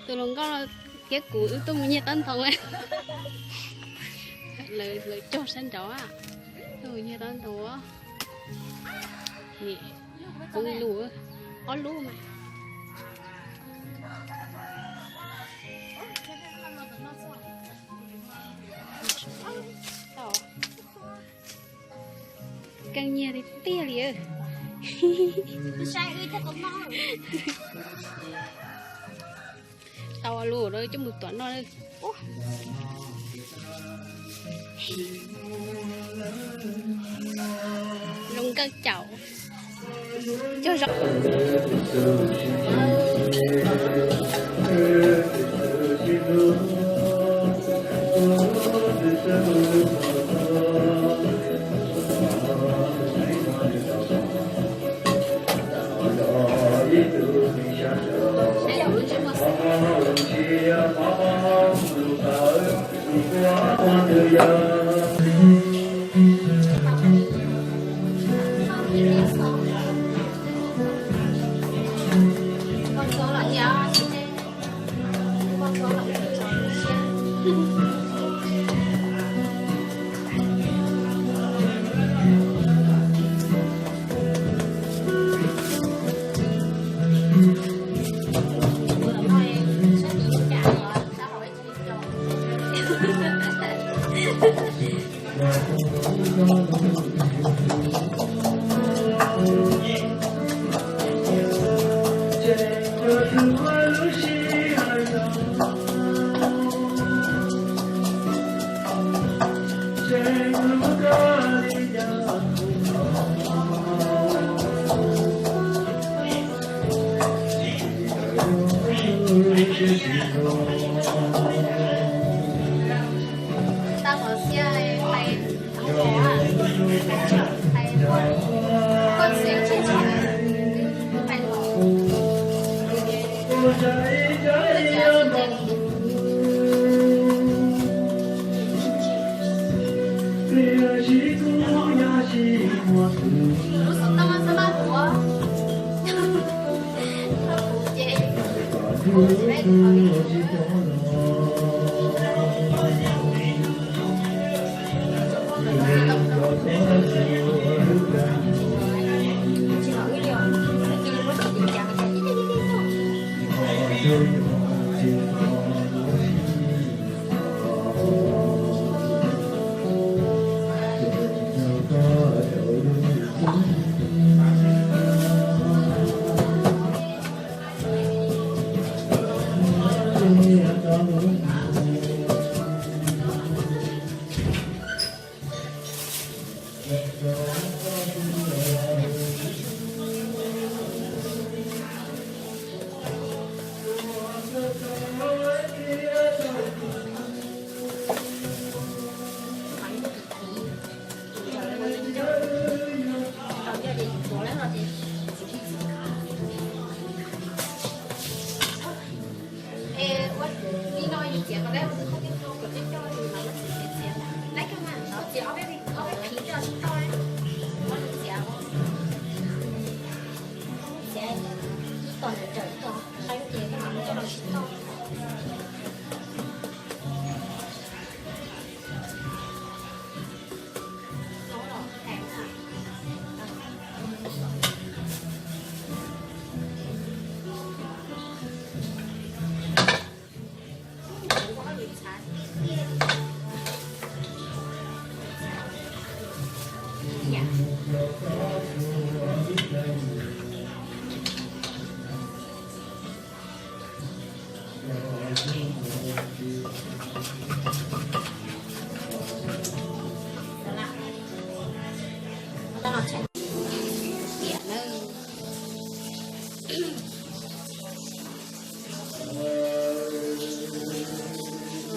Tus hluas nkauj thiab kuv wb tuaj mus nyiag taub ntoo. Lawv cog sab nraud, tuaj mus nyiag taub ntoo. Poob lub, ob lub mas. Keej nyiag tiag tiag li. Tau lus coj mus tuav noj. Zoo nkauj caum. Cog zoo.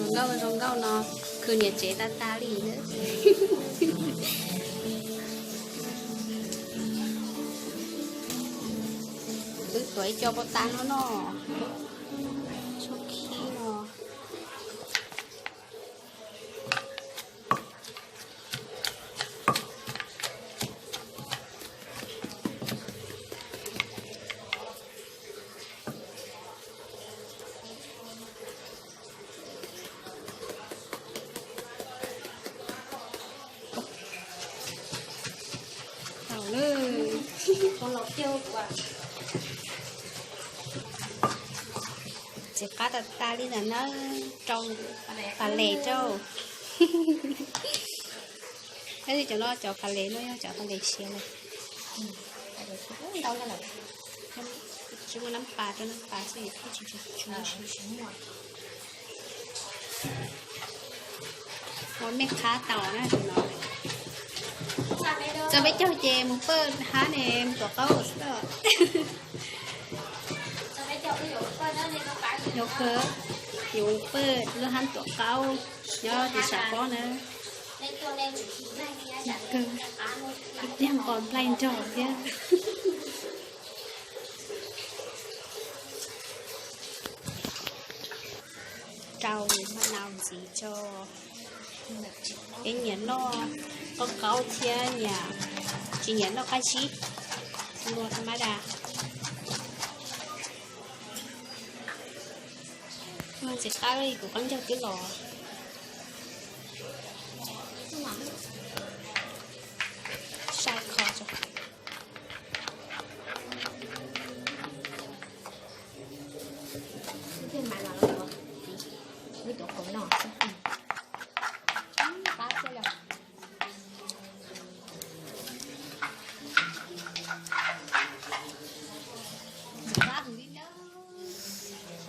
Zoo nkauj zoo nkauj no, khwv niam tsev tag tag li na. Wb tuav ib co pov tas no no. Tshuab khib no. Txiv qab tas tas li ntawm na, rau pas les rau. Tab sis cov no cov pas les no yog cov pas les siav lawm. Tsis muaj nab pas rau nab pas xwb. Ua mej qhab tau na tus no. Txog peb caug ces mus pawj hab ne, mus tuav qaub xwb. Yuav kawg, yuav mus pawj lub hab tuav qaub nyob tim Sam Pob na. Kawg, ib pliag nqos nplaig nrog thiab. Rau ma nau ntxiv tso. Peb nyiam noj qaub qaub thiab nyiam, tsis nyiam noj qab zib, nua tha mab da. Ntxim qab li kuv qaub ncaug twb los. Sai kho tso.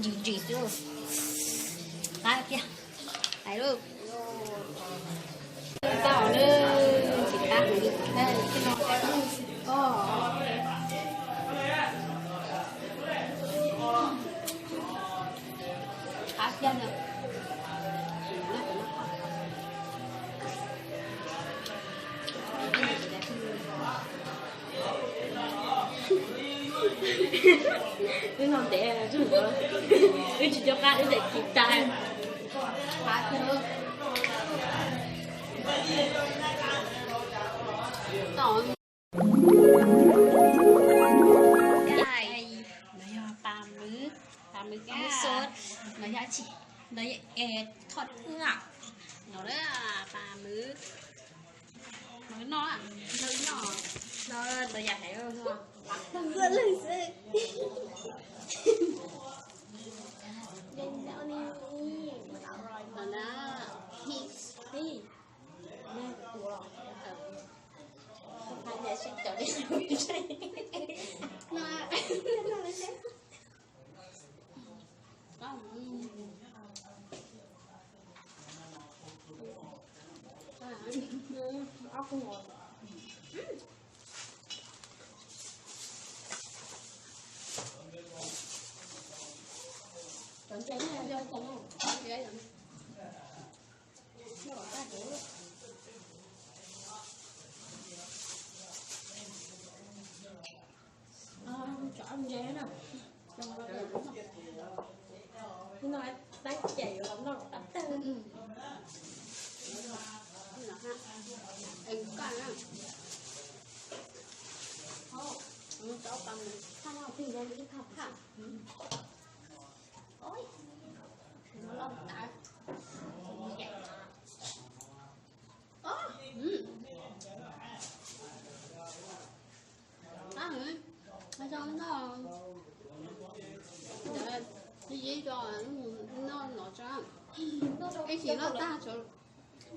Ntsws ntsws xwb. Qab tiag. Hais lub. Tau lawm, tsis qab heev li. Tij no, o, qab tiag na. Wb no ntev, wb tsis nco qab wb tseem kis tas. Los yog pas mwv, pas mwv, los yog tsis, los yog es thoj wb, los lawm pas mwv. Mas noj, noj, noj, los yog hais no. Cov ntses na, no teeb ces yuav los noj qab teg. Ib, ib, noj no tso, ib sim noj tag,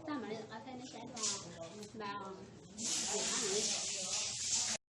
tag mam li qab thaij nej saib dua, mas